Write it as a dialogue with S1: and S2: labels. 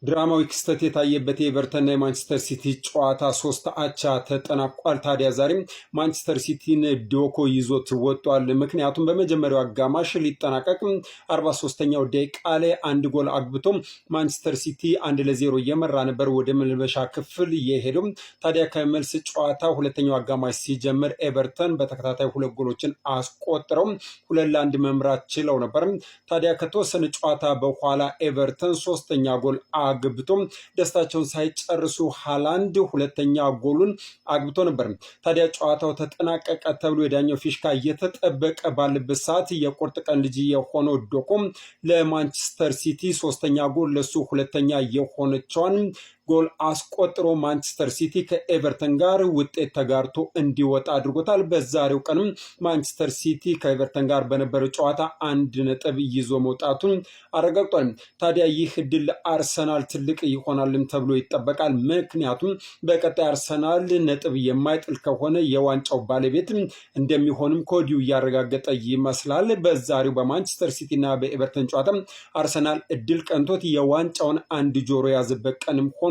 S1: ድራማዊ ክስተት የታየበት የኤቨርተንና የማንቸስተር ሲቲ ጨዋታ 3 አቻ ተጠናቋል። ታዲያ ዛሬም ማንቸስተር ሲቲን ዶኮ ይዞት ወጥቷል። ምክንያቱም በመጀመሪያው አጋማሽ ሊጠናቀቅ 43ኛው ደቂቃ ላይ አንድ ጎል አግብቶ ማንቸስተር ሲቲ 1-0 እየመራ ነበር ወደ መልበሻ ክፍል የሄደው። ታዲያ ከመልስ ጨዋታ ሁለተኛው አጋማሽ ሲጀምር ኤቨርተን በተከታታይ ሁለት ጎሎችን አስቆጥረው 2-1 መምራት ችለው ነበር። ታዲያ ከተወሰነ ጨዋታ በኋላ ኤቨርተን ሶስተኛ ጎል አግብቶ ደስታቸውን ሳይጨርሱ ሃላንድ ሁለተኛ ጎሉን አግብቶ ነበር። ታዲያ ጨዋታው ተጠናቀቀ ተብሎ የዳኛው ፊሽካ እየተጠበቀ ባለበት ሰዓት የቁርጥ ቀን ልጅ የሆነው ዶኮም ለማንቸስተር ሲቲ ሶስተኛ ጎል፣ ለሱ ሁለተኛ የሆነችዋን ጎል አስቆጥሮ ማንቸስተር ሲቲ ከኤቨርተን ጋር ውጤት ተጋርቶ እንዲወጣ አድርጎታል። በዛሬው ቀንም ማንቸስተር ሲቲ ከኤቨርተን ጋር በነበረው ጨዋታ 1 ነጥብ ይዞ መውጣቱን አረጋግጧል። ታዲያ ይህ ድል ለአርሰናል ትልቅ ይሆናልም ተብሎ ይጠበቃል። ምክንያቱም በቀጣይ አርሰናል ነጥብ የማይጥል ከሆነ የዋንጫው ባለቤት እንደሚሆንም ከወዲሁ እያረጋገጠ ይመስላል። በዛሬው በማንቸስተር ሲቲ እና በኤቨርተን ጨዋታ አርሰናል እድል ቀንቶት የዋንጫውን አንድ ጆሮ የያዘበት ቀንም ሆኗል።